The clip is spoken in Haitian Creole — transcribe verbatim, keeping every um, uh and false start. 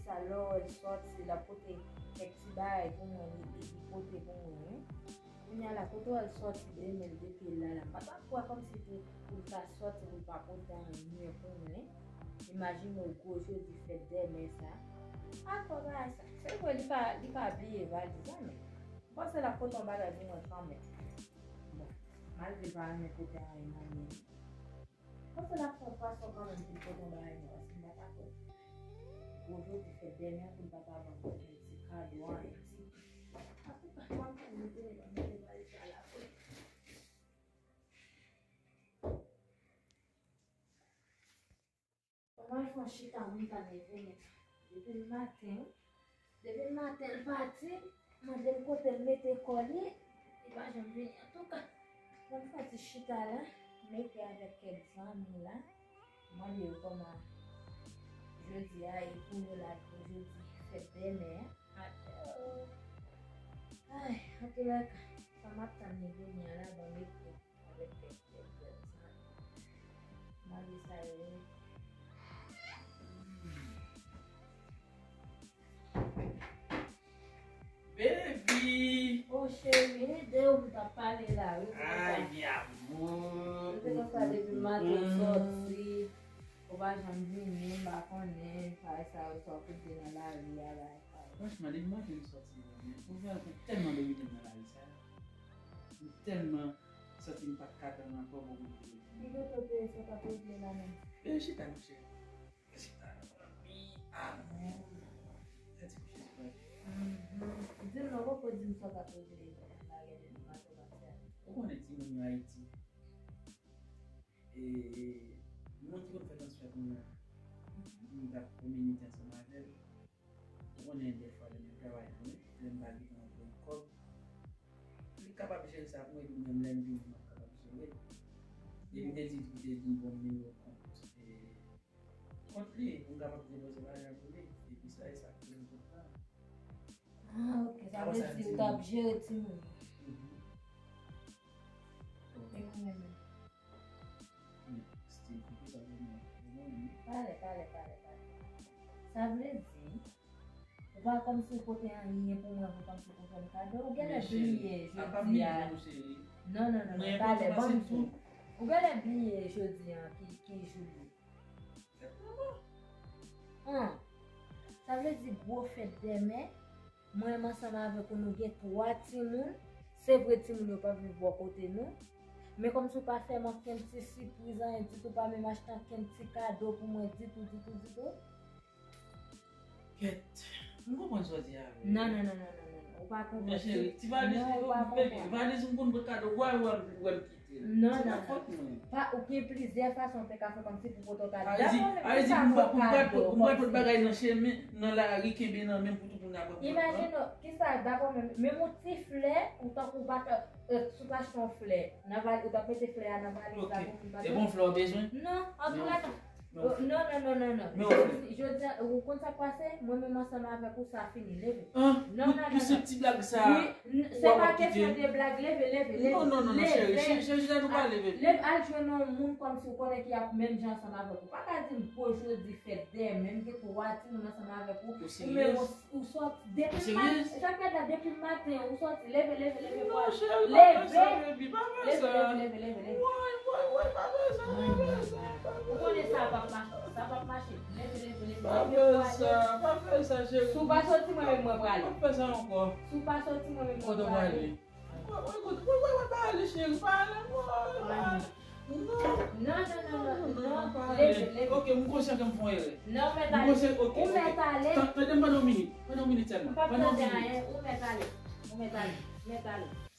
Sa lè w wè l sòti, l ap pote kèk ti bagay pou mwen, li, li, li pote pou mwen, wi. Kounye a la, kote w wè l sòti demen, l mete l la, la. M pa t ap kwè kòmsi pou, pou l ta sòti, pou l pa pote anyen pou mwen. Imajine w gwo jodi fèt dèmen sa. A kwè bagay sa. Se vre, li pa, li pa bliye valiz la, men m panse l ap pote yon bagay pou mwen kanmenm. Bon, malgre l pa renmen pote anyen nan men li. Panse l ap fè yon fason kanmenm pou l pote yon bagay mwen, paske m pa ta kwè. Gwo jodi fèt dèmen pou l pa ta ban mwen yon ti kado, anyen ti. Antouka, m ap mete, mete valiz la la pou li. Kòman l fè yon chita moun pa leve nèt? Depi maten, depi maten l pati, mande m kote l mete kò li, li pa janm vini. Antouka, mwen fè ti chita la, m ekri avèk kèk zanmi la, mande yo kòman jodi a ye pou yo la pou jodi fèt dèmen an. Ay, antoulèka, sa m ap tann li vini an la, ban m ekri avèk kèk, kèk, kèk zanmi. Mande sa yo ye. Baby! O cheri, de ou m t ap pale la, wi, se konsa. Ay, amour. Se konsa depi maten ou sòti, ou pa janm vini, m pa konnen, bagay sa yo sa w fout de nan lari a, bagay sa yo. Franchman, depi maten m sòti, men, ou wè, ou tèlman domine m nan lari sa. M tèlman santi m pa t ka tann ankò pou m vin. Ki kote w te ye, sa w t ap regle la menm? E chita, monchè. Chita, zanmi, amour. Sa ti kouche sou mwen. Mhm. Di m non, poko di m sa w t ap regle nan bagay de maten w pati a. Ou konnen timoun yo Ayiti. E moun ki konn fè transfè pou mwen, m t ap kominike ansanm avè l. Ou konnen dèfwa lè m travay tou, lè m pa gentan anpil kòb, li kapab jere sa pou mwen, epi mwen menm lè m vini, m ap kapab jere l. Epi m te di, m te di bon nimewo kont, e, kont li, pou m kapab depoze lajan pou li. Epi sa, e sa k pi enpòtan. Ah, ok. Sa vle di ou t ap jere timoun yo. Mhm. E mwen menm? Pale, pale, pale, pale. Sa vle di, ou pa kòmsi ou pote anyen pou mwen, pou kòmsi pou fè m kado. Ou genlè bliye jodi a. Non, non, non, non, talè, ban m di. Ou genlè bliye jodi a, ki, ki jou li ye. An. Sa vle di gwo fèt dèmen. Mwen menm ansanm avèk ou, nou gen twa timoun. Se vre, timoun yo p ap viv bò kote nou. Men kòmsi w pa fè m okenn ti sipriz, anyen ditou, pa menm achte okenn ti kado pou mwen ditou, ditou, ditou. Kèt, m konprann sa w di a, wi. Non, non, non, non, non, non, non. Ou pa konprann. Men cheri, ti valiz, non, ou pa konprann. Valiz m konn pot kado, wè, wè, wè m kite. Non, non, non. Se pa fòt mwen. Pa, ou gen plizyè fason w te ka fè kòmsi pou pote yon kado. Dakò, men ki sa pou kado, kòmsi? M pral pot bagay nan chemen, nan lari, kenbe nan men m pou tout moun ap pran. Imajine w, ki sa, dakò, men, menm yon ti flè, ou tankou w pa t, euh, si w t achte yon flè, nan valiz, ou t ap mete flè a nan valiz la pou moun pa. Ok. E bon flè w bezwen? Non, antoulèka. Non, non, non, non, non, non. Jodi, jodi a, ou konn sa k pase? Mwen menm ansanm avèk ou, sa fini. Leve. Non, non, non, non. Pou ti blag sa. Wi, se pa kesyon de blag. Leve, leve, leve. Non, non, non, non, cheri, cheri, cheri, nou pa leve. Leve, al jwenn yon moun kòmsi ou konnen ki ap menm jan ansanm avèk ou. Pa ka di m gwo jodi fèt dèmen, m gen twa timoun ansanm avèk ou. Ou serye? Ou sòti depi maten, sa fè dat depi maten, ou sòti, leve, leve, leve, leve, pa fè sa, baby, pa fè sa. Leve, leve, leve, leve, leve. Woy, woy, woy, pa fè sa, pa fè sa, pa fè sa. Ou konnen sa p ap mache, sa p ap mache. Leve, leve, leve, leve, pa fè sa, pa fè sa, cheri. Si w pa sòti, mwen menm mwen prale. Pa fè sa ankò. Si w pa sòti, mwen menm mwen prale. Kote w prale? Woy, woy, woy, woy, pa ale, cheri, pa ale, woy. Non. Non, non, non, non, non, non, pa ale. Leve, leve. Ok, m konsyan ke m fè yon erè. Non, mèt ale. M konsyan, ok, ok. Ou mèt ale. Tan-, tande m pandan yon minit. Pandan yon minit sèlman. M p ap tande anyen. Ou mèt ale. Ou mèt ale. Mèt ale.